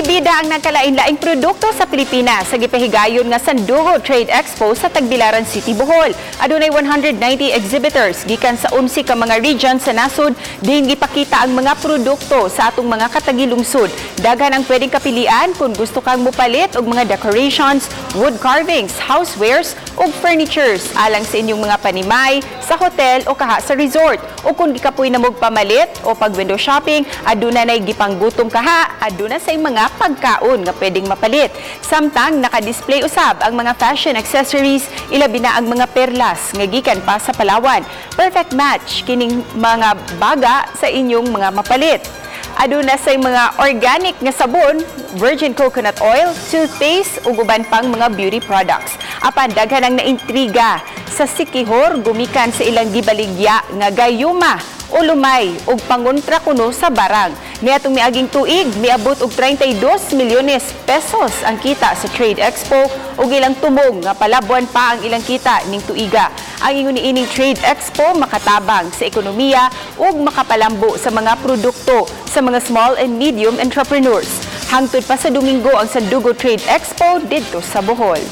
Gibida ang nagkalain-laing produkto sa Pilipinas sa gipahigayon nga Sandugo Trade Expo sa Tagbilaran City, Bohol. Adunay 190 exhibitors gikan sa 11 ka mga region sa nasod diin gipakita ang mga produkto sa atong mga katagilungsod. Daghan ang pwedeng kapilian kung gusto kang mupalit og mga decorations, wood carvings, housewares ug furnitures alang sa inyong mga panimay, sa hotel o kaha sa resort. O kung gikapoy na mog pamalit o pag window shopping, aduna nay gipanggutom kaha, aduna say mga pagkaon nga pwedeng mapalit. Samtang naka-display usab ang mga fashion accessories, ilabi na ang mga perlas nga gikan pa sa Palawan. Perfect match kining mga baga sa inyong mga mapalit. Aduna say mga organic nga sabon, virgin coconut oil, toothpaste ug uban pang mga beauty products. Apan daghan ang naintriga sa Siquijor gumikan sa ilang gibaligya nga gayuma o lumay ug pangontra kuno sa barang. Niadtong miaging tuig, miabot og 32 milyones pesos ang kita sa Trade Expo ug ilang tumong nga palabuan pa ang ilang kita ning tuiga. Ang ingon niining Trade Expo makatabang sa ekonomiya ug makapalambo sa mga produkto sa mga small and medium entrepreneurs. Hangtod pa sa Domingo ang Sandugo Trade Expo didto sa Bohol.